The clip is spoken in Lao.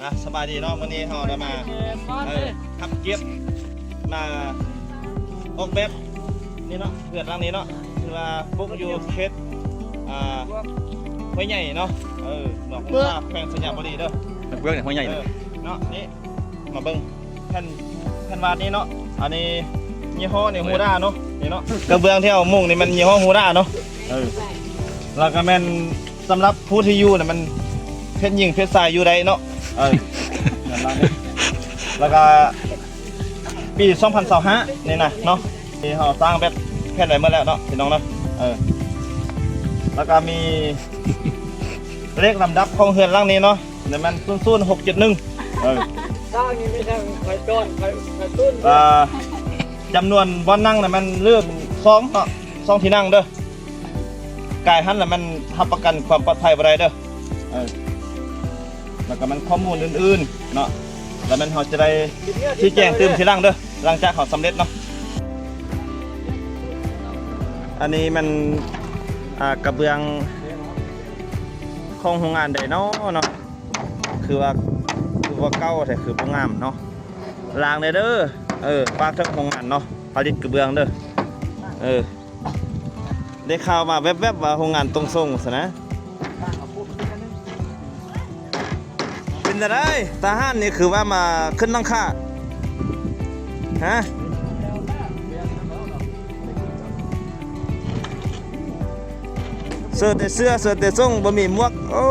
ອ່ະ ສະບາຍດີເນາະ ມື້ນີ້ເຮົາໄດ້ມາ ເອີ ຮັບກຽດມາອອກແບບນີ້ເນາະ ເຮືອນຫຼັງນີ້ເນາະ ຄືວ່າປຸກຢູ່ເຂດ ອ່າ ຫ້ວຍໃຫຍ່ເນາະ ເອີ ເມືອງຫົງສາ ແຂວງໄຊຍະບູລີເດີ ເບື້ອງຫ້ວຍໃຫຍ່ ເອີ ເນາະ ນີ້ ມາເບິ່ງແຜ່ນ ແຜ່ນວາດນີ້ເນາະ ອັນນີ້ຍີ່ຫໍ້ນີ້ ເອີ Hurra ເນາະ ນີ້ເນາະ ກະເບື້ອງທີ່ເຮົາມຸງນີ້ແມ່ນຍີ່ຫໍ້ Hurra ເນາະ ເອີ ແລ້ວກະແມ່ນ ສຳລັບຜູ້ທີ່ຢູ່ນະ ມັນເພດຍິງເພດຊາຍຢູ່ໄດ້ເນາະ ເອີ ແລ້ວກະປີສອງພັນຊາວຫ້ານີ້ນະເນາະ ທີ່ເຮົາສ້າງແບບແຜນໄວ້ໝົດແລ້ວເນາະ ພີ່ນ້ອງເນາະ ເອີ ແລ້ວກະມີເລກລຳດັບຂອງເຮືອນຫຼັງນີ້ເນາະ ແມ່ນສູນສູນຫົກເຈັດໜຶ່ງ ເອີ ສ້າງນີ້ມີທັງໄຟຕ້ອນ ໄຟ ໄຟຕຸ້ນ ອ່າ ຈຳນວນບ່ອນນັ່ງນະ ແມ່ນເລືອກສອງເນາະ ສອງທີ່ນັ່ງເດີ ກາຍຫັ້ນລະແມ່ນຮັບປະກັນຄວາມປອດໄພບໍ່ໄດ້ເດີ ເອີ ແລ້ວກະແມ່ນຂໍ້ມູນອື່ນໆເນາະ ລະແມ່ນເຮົາຈະໄດ້ຊີ້ແຈງຕື່ມທີຫຼັງເດີ ຫຼັງຈາກເຮົາສຳເລັດເນາະ ອັນນີ້ແມ່ນ ອ່າ ກະເບື້ອງຂອງໂຮງງານໃດເນາະ ເນາະ ຄືວ່າ ຄືວ່າເກົ່າແທ້ ຄືບໍ່ງາມເນາະ ລ້າງແດ່ເດີ ເອີ ຝາກເຖິງໂຮງງານເນາະ ຜະລິດກະເບື້ອງເດີ ເອີ. ໄດ້ຂ່າວມາແວບໆວ່າໂຮງງານຕ້ອງສົ່ງຊັ້ນນະ ເປັນຈັ່ງໃດ? ທະຫານນີ້ຄືວ່າມາຂຶ້ນຫຼັງຄາ ຮະ? ເສື້ອແຕ່ເສື້ອ ເສື້ອແຕ່ສົ້ງ ບໍ່ມີໝວກ ໂອ້.